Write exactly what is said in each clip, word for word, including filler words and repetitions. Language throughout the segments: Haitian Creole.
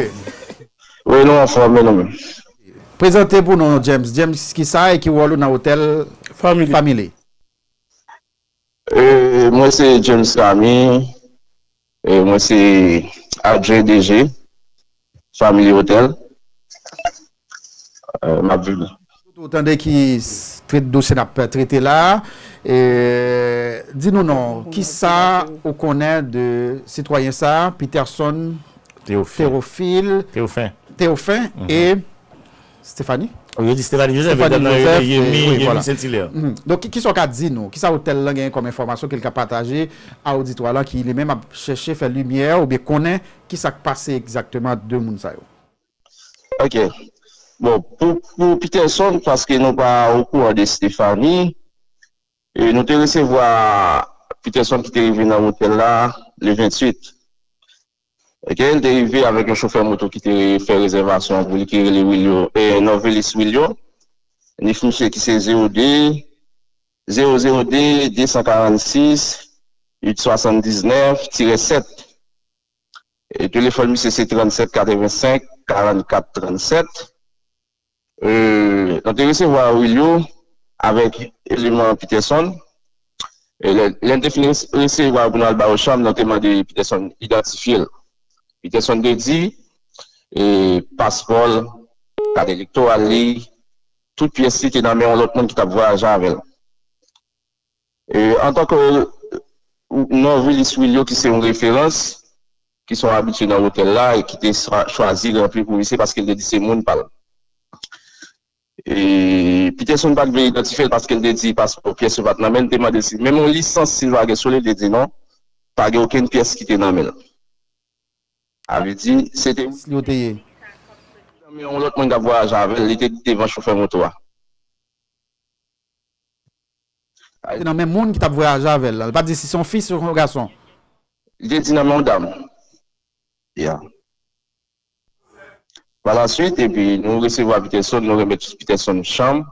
Wi, nou anfòm, e nou menm? Prezante pou nou, James. James, ki sa e ki wòl ou nan otèl Family? Family? E, mwen se James Rami. E, mwen se adjwen D G Family Hotel. E, m ap vini. Ou tande ki s- trete dosye n ap trete la. E, di nou non, ki sa ou konnen de sitwayen sa, Peterson Théophile. Théophile, Théophile, Théophile Mhm. e Stéphanie? Wi, yo di Stéphanie Joseph, Stéphanie Joseph, Yemi, e, wi, Yemi voilà. Saint-Hilaire. Mhm. Donk, ki, ki sa w ka di nou? Ki sa otèl lan gen kòm enfòmasyon ke l ka pataje a oditwa lan ki li menm ap chèche fè limyè oubyen konnen ki sa k pase egzakteman ant de moun sa yo? Ok. Bon, pou, pou Peterson, paske nou pa okouran de Stéphanie, e nou te resevwa Peterson ki te rive nan otèl la le venntuit. Ok, li te rive avèk yon chofè moto ki te fè rezèvasyon an pou li, ki rele Wilio, e, Novelis Wilio. Nif misye ki se zewo de, zewo zewo de, de san karannsis, uit swasanndiznèf tirè sèt. E telefòn misye se trannsèt katrevensenk karannkat trannsèt. E, nou te resevwa Wilio avèk eleman Peterson. E lè, lè n te fin rese- resevwa pou nou al ba yo chanm, nou te mande Peterson idantifye l. Peterson te di, e, paspò l, kat elektoral li, tout pyès li te nan men yon lòt moun ki t ap vwayaje avè l. E, antanke Novelis Wilio, ki se yon referans, ki se yon abitye nan otèl la, e ki te chwa- chwazi ranpli pou misye paske l te di se moun pa l. E Peterson pa t vle idantifye l paske l te di paspò, pyès yo pa t nan men l, te mande si menm yon lisans si l pa gen sou li, li te di non, pa gen okenn pyès ki te nan men l. Sa vle di, se te Li yo te ye. Nan men yon lòt moun k ap vwayaje avè l, li te devan chofè moto a. Te nan men moun ki t ap vwayaje avè l la. Li pa t di si se yon fi, si se yon gason. Li te di nan men yon dam. Ya. Palaswit, epi nou resevwa Peterson, nou remèt Peterson chanm.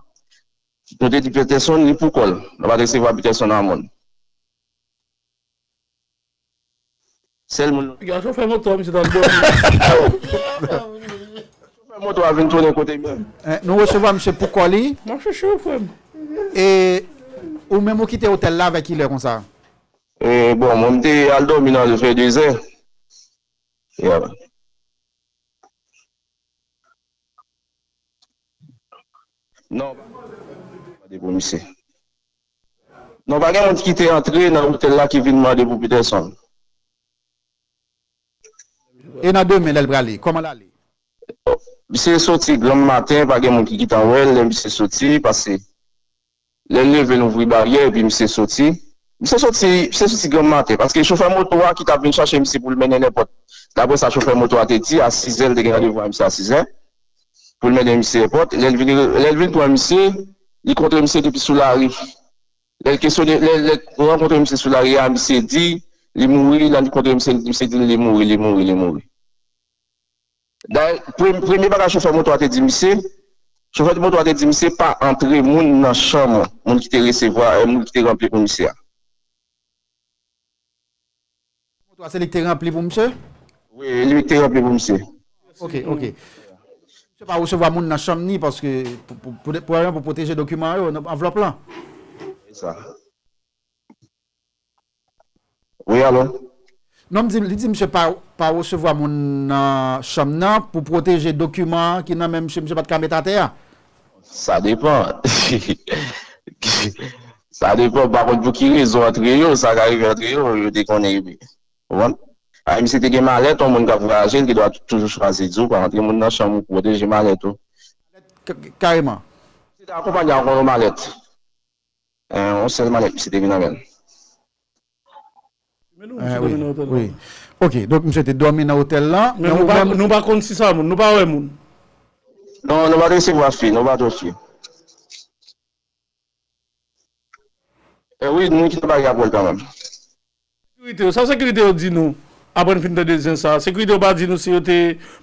Nou te di Peterson li pou kò l. Nou pa t resevwa Peterson a moun. Sèl moun. Gason fè moto a, misye t ap dòmi. Chofè moto a vin tounen kote m. Eh, nou resevwa misye pou kò li. M ap chèche w, frè m. E ou menm ou kite otèl la avè kilè konsa? E bon, mwen m te al dòmi nan vè dezè. Yeah. Non, pa gen moun ki te antre nan otèl la ki vin mande pou Peterson. E nan demen, lè l prale, kòman l ale? Misye soti granm maten, pa gen moun ki gentan wè l lè misye soti, paske lè l leve, l ouvri baryè, epi misye soti. Misye soti, misye soti granm maten, paske chofè moto a ki t ap vin chache misye pou l mennen l èpòt. Daprè sa chofè moto a te di, a sizè, l te gen randevou a misye a sizè, pou l mennen misye èpòt. Lè l vin, lè l vin pran misye, li kontre misye depi sou lari. Lè l kesyone, lè, lè l rankontre misye sou lari a, misye di, li mouri, lè l kontre misye, misye di li mouri, li mouri, li mouri. Dayè, pre- premye bagay chofè moto a te di misye, chofè moto a te di misye pa antre moun nan chanm moun ki te resevwa, eh, moun ki te ranpli pou misye a. Moto a se li ki te ranpli pou misye? Wi, li ki te ranpli pou misye. Ok, ok. Misye pa resevwa moun nan chanm ni paske pou, pou, pou, pou, pou pwoteje dokiman yo, nan anvlòp lan. Se sa. Wi, alo? Non, m di, li di misye pa, pa resevwa moun nan chanm nan pou pwoteje dokiman ki nan men misye, misye pa t ka met atè a. Sa depan. Sa depan, m pa konn pou ki rezon antre yo, sa ka rive antre yo, yo te konnen epi. Ou konprann? A, misye te gen malèt, yon moun k ap vwayaje, li te dwa toujou chwazi di w pa antre moun nan chanm ou pwoteje malèt ou. K- k- Kareman. Misye te akonpanye ak yon malèt. Eh, yon sèl malèt misye te vin avè l. Men nou, misye Eh, wi, dòmi nan otèl la. Wi. Ok, donk misye te dòmi nan otèl la. Men men nou ou pa, menm nou pa konn si sa moun, nou pa wè moun. Non, nou pa t resevwa fi, nou pa t wè fi. Eh wi, nou kite bagay apre l kanmenm. Sekirite yo, sa sekirite yo di nou, apre n fin tande zen sa, sekirite yo pa di nou si yo te,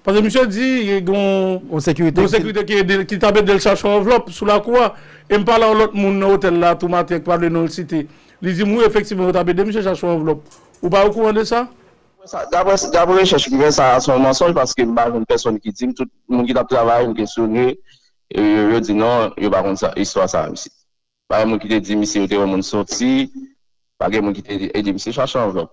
paske misye di, gon, gon sekirite gon ki sekirite ki ede, ki t ap ede l chache yon anvlòp sou lakou a, e m pale a yon lòt moun nan otèl la tou maten ki pa vle non l site. Li di m, wi, efektivman, yo t ap ede misye chache yon anvlòp. Ou pa okouran de sa? Ou Sa- Dapre dapre rechèch m fè, sa a se yon mansonj paske m pa jwenn pèsonn ki di m. Tout moun ki t ap travay, m kesyone, e yo, yo di non, yo pa konn sa, istwa sa a, misye. Pa gen moun ki te di misye yo te wè moun soti, pa gen moun ki te ede misye chache anvlòp.